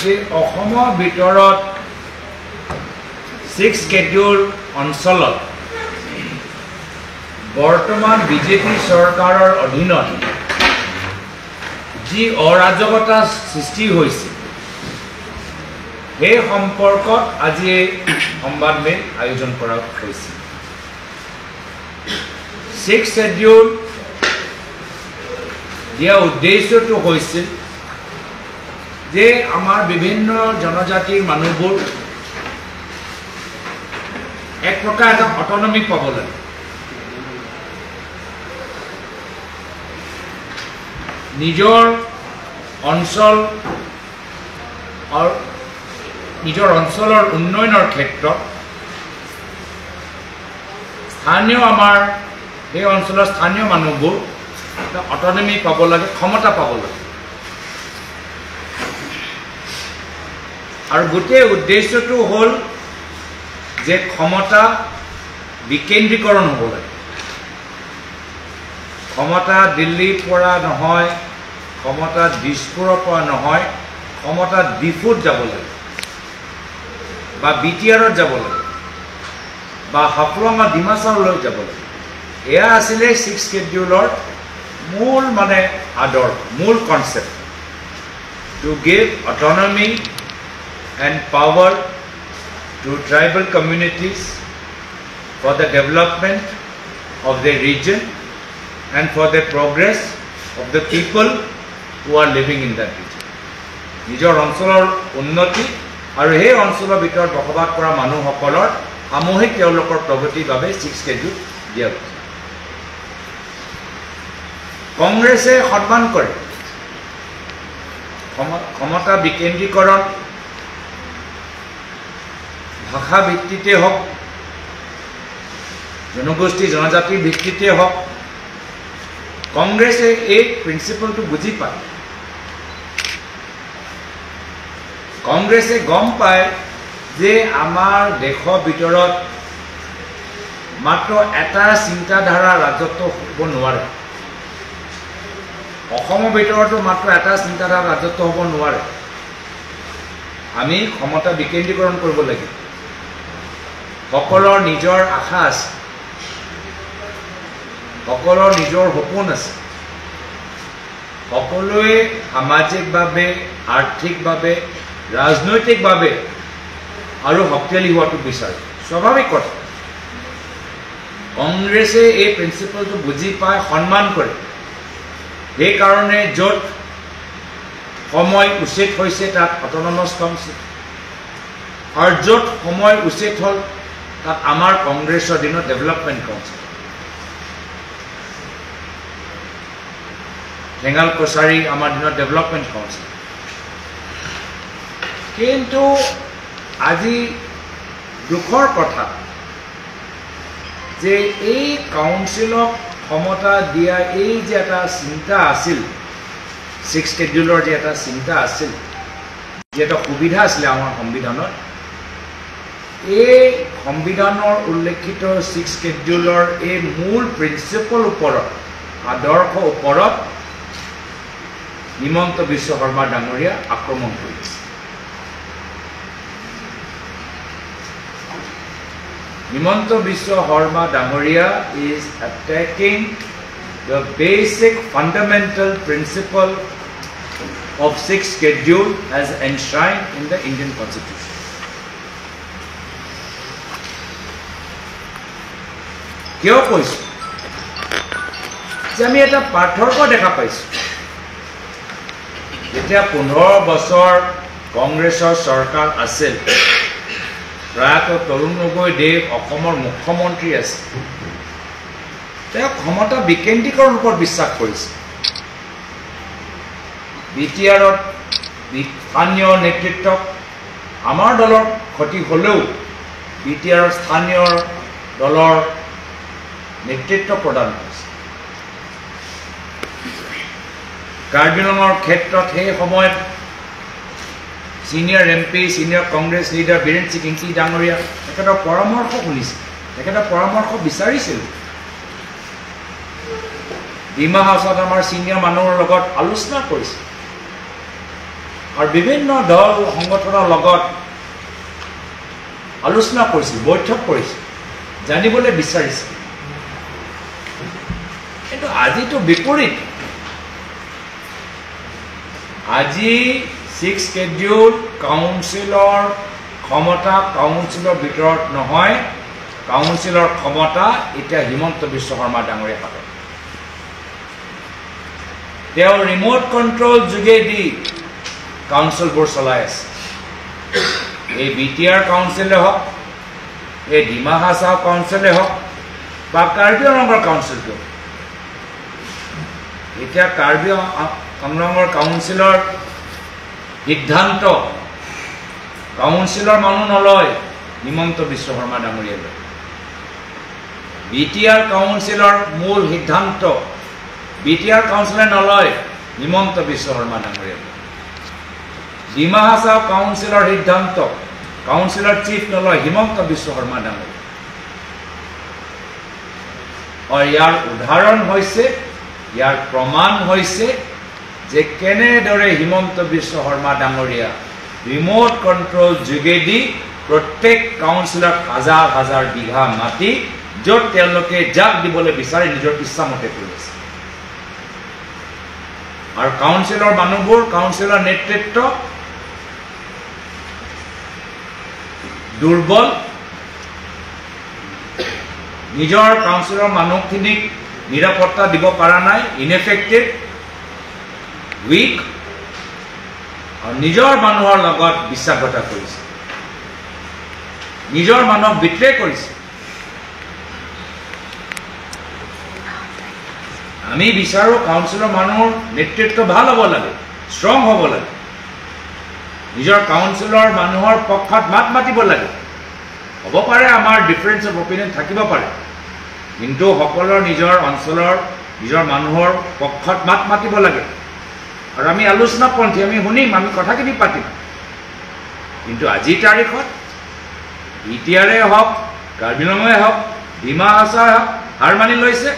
যে অসমৰ ভিতৰত ছিক্স শ্বেডিউল অঞ্চলত বৰ্তমান বিজেপি চৰকাৰৰ অধীনত যি অৰাজকতা সৃষ্টি হৈছে সেই সম্পৰ্কত আজি এই সংবাদমেল আয়োজন কৰা হৈছে। ছিক্স শ্বেডিউল দিয়া উদ্দেশ্যটো হৈছিল যে আমাৰ বিভিন্ন জনজাতিৰ মানুহবোৰ এক প্ৰকাৰ এটা অট'নমি পাব লাগে। নিজৰ অঞ্চল আৰু নিজৰ অঞ্চলৰ উন্নয়নৰ ক্ষেত্ৰত স্থানীয় আমাৰ সেই অঞ্চলৰ স্থানীয় মানুহবোৰ অট'নমি পাব লাগে, ক্ষমতা পাব লাগে। আৰু গোটেই উদ্দেশ্যটো হ'ল যে ক্ষমতা বিকেন্দ্ৰীকৰণ হ'ব লাগে। ক্ষমতা দিল্লীৰ পৰা নহয়, ক্ষমতা দিছপুৰৰ পৰা নহয়, ক্ষমতা ডিফুত যাব লাগে বা বি টি আৰত যাব লাগে বা হাফলং বা ডিমাচাৰলৈ যাব লাগে। এয়া আছিলে ছিক্স শ্বেডিউলৰ মূল মানে আদৰ্শ, মূল concept, to give autonomy and power to tribal communities for the development of the region and for the progress of the people who are living in that region. নিজৰ অঞ্চলৰ উন্নতি আৰু সেই অঞ্চলৰ ভিতৰত বসবাস কৰা মানুহসকলৰ সামূহিক তেওঁলোকৰ প্ৰগতিৰ বাবে ছিক্স শ্বেডিউল দিয়া হৈছে। কংগ্ৰেছে সন্মান কৰে ক্ষমতা বিকেন্দ্ৰীকৰণ, ভাষা ভিত্তিতে হওক, জনগোষ্ঠী জনজাতিৰ ভিত্তিতে হওক, কংগ্ৰেছে এই প্ৰিন্সিপলটো বুজি পায়। কংগ্ৰেছে গম পায় যে আমাৰ দেশৰ ভিতৰত মাত্ৰ এটা চিন্তাধাৰা ৰাজত্ব হ'ব নোৱাৰে, অসমৰ ভিতৰতো মাত্ৰ এটা চিন্তাধাৰা ৰাজত্ব হ'ব নোৱাৰে। আমি ক্ষমতা বিকেন্দ্ৰীকৰণ কৰিব লাগিব। সকলৰ নিজৰ আশা আছে, সকলৰ নিজৰ সপোন আছে, সকলোৱে সামাজিকভাৱে, আৰ্থিকভাৱে, ৰাজনৈতিকভাৱে আৰু শক্তিশালী হোৱাটো বিচাৰে, স্বাভাৱিক কথা। কংগ্ৰেছে এই প্ৰিন্সিপলটো বুজি পাই সন্মান কৰে। সেইকাৰণে য'ত সময় উচিত হৈছে তাত অট'নমাছ কাউন্সিল, আৰু য'ত সময় উচিত হ'ল তাত আমাৰ কংগ্ৰেছৰ দিনত ডেভেলপমেণ্ট কাউন্সিল। ঠেঙাল কছাৰী আমাৰ দিনত ডেভেলপমেণ্ট কাউন্সিল। কিন্তু আজি দুখৰ কথা যে এই কাউন্সিলক ক্ষমতা দিয়া এই যে এটা চিন্তা আছিল, ছিক্স শ্বেডিউলৰ যে এটা চিন্তা আছিল, যে এটা সুবিধা আছিলে আমাৰ সংবিধানত, এই সংবিধানৰ উল্লেখিত ছিক্স শ্বেডিউলৰ এই মূল প্ৰিন্সিপল ওপৰত, আদৰ্শ ওপৰত হিমন্ত বিশ্ব শৰ্মা ডাঙৰীয়া আক্ৰমণ কৰিছে। হিমন্ত বিশ্ব শৰ্মা ডাঙৰীয়া is attacking the basic fundamental principle of sixth schedule as enshrined in the Indian Constitution. কিয় কৈছোঁ যে আমি এটা পাৰ্থক্য দেখা পাইছোঁ। যেতিয়া 15 বছৰ কংগ্ৰেছৰ চৰকাৰ আছিল, প্ৰয়াত তৰুণ গগৈ দেৱ অসমৰ মুখ্যমন্ত্ৰী আছিল, তেওঁ ক্ষমতা বিকেন্দ্ৰীকৰণৰ ওপৰত বিশ্বাস কৰিছে। বি টি আৰত স্থানীয় নেতৃত্বক আমাৰ দলৰ ক্ষতি হ'লেও বি টি আৰৰ স্থানীয় দলৰ নেতৃত্ব প্ৰদান কৰিছে। কাৰ্বি আংলঙৰ ক্ষেত্ৰত সেই সময়ত senior M P, senior Congress leader Biren Singh Engti ডাঙৰীয়া তেখেতৰ পৰামৰ্শ শুনিছিল, তেখেতৰ পৰামৰ্শ বিচাৰিছিল। ডিমা হাউচত আমাৰ ছিনিয়ৰ মানুহৰ লগত আলোচনা কৰিছিল। আৰু বিভিন্ন দল সংগঠনৰ লগত আলোচনা কৰিছিল, বৈঠক কৰিছিল, জানিবলৈ বিচাৰিছিল। কিন্তু আজিতো বিপৰীত। আজি ছিক্স শ্বেডিউল কাউন্সিলৰ ক্ষমতা কাউন্সিলৰ ভিতৰত নহয়, কাউন্সিলৰ ক্ষমতা এতিয়া হিমন্ত বিশ্ব শৰ্মা ডাঙৰীয়া হাতত। তেওঁ ৰিম'ট কণ্ট্ৰল যোগেদি কাউন্সিলবোৰ চলাই আছে। এই বি টি আৰ কাউন্সিলে হওক, এই ডিমা হাছাও কাউন্সিলে হওক বা কাৰ্বি আংলঙৰ কাউন্সিলটো, এতিয়া কাৰ্বি আংলঙৰ কাউন্সিলৰ সিদ্ধান্ত কাউন্সিলৰ মানুহ নলয়, হিমন্ত বিশ্ব শৰ্মা ডাঙৰীয়াই লয়। বি টি আৰ কাউন্সিলৰ মূল সিদ্ধান্ত বি টি আৰ কাউন্সিলে নলয়, হিমন্ত বিশ্ব শৰ্মা ডাঙৰীয়াই লয়। ডিমা হাছাও কাউন্সিলৰ সিদ্ধান্ত কাউন্সিলৰ চিফ নলয়, হিমন্ত বিশ্ব শৰ্মা ডাঙৰীয়া। আৰু ইয়াৰ উদাহৰণ হৈছে, ইয়াৰ প্ৰমাণ হৈছে যে কেনেদৰে হিমন্ত বিশ্ব শৰ্মা ডাঙৰীয়া ৰিম'ট কণ্ট্ৰল যোগেদি প্ৰত্যেক কাউন্সিলক হাজাৰ হাজাৰ বিঘা মাটি য'ত তেওঁলোকে যাক দিবলৈ বিচাৰে নিজৰ ইচ্ছামতে কৰি আছে। আৰু কাউন্সিলৰ মানুহবোৰ, কাউন্সিলৰ নেতৃত্ব দুৰ্বল, নিজৰ কাউন্সিলৰ মানুহখিনিক নিৰাপত্তা দিব পৰা নাই, ইনএফেক্টিভ, উইক, আৰু নিজৰ মানুহৰ লগত বিশ্বাসঘাত কৰিছে, নিজৰ মানুহক বিট্ৰে কৰিছে। আমি বিচাৰোঁ কাউন্সিলৰ মানুহৰ নেতৃত্ব ভাল হ'ব লাগে, ষ্ট্ৰং হ'ব লাগে, নিজৰ কাউন্সিলৰ মানুহৰ পক্ষত মাত মাতিব লাগে। হ'ব পাৰে আমাৰ ডিফাৰেঞ্চ অফ অপিনিয়ন থাকিব পাৰে, কিন্তু সকলোৰ নিজৰ অঞ্চলৰ নিজৰ মানুহৰ পক্ষত মাত মাতিব লাগে। আৰু আমি আলোচনাপন্থী, আমি শুনিম, আমি কথাখিনি পাতিম। কিন্তু আজিৰ তাৰিখত বি টি আৰে হওক, কাৰ্বি আংলঙে হওক, ডিমা হাছাওৱে হওক, হাৰ মানি লৈছে।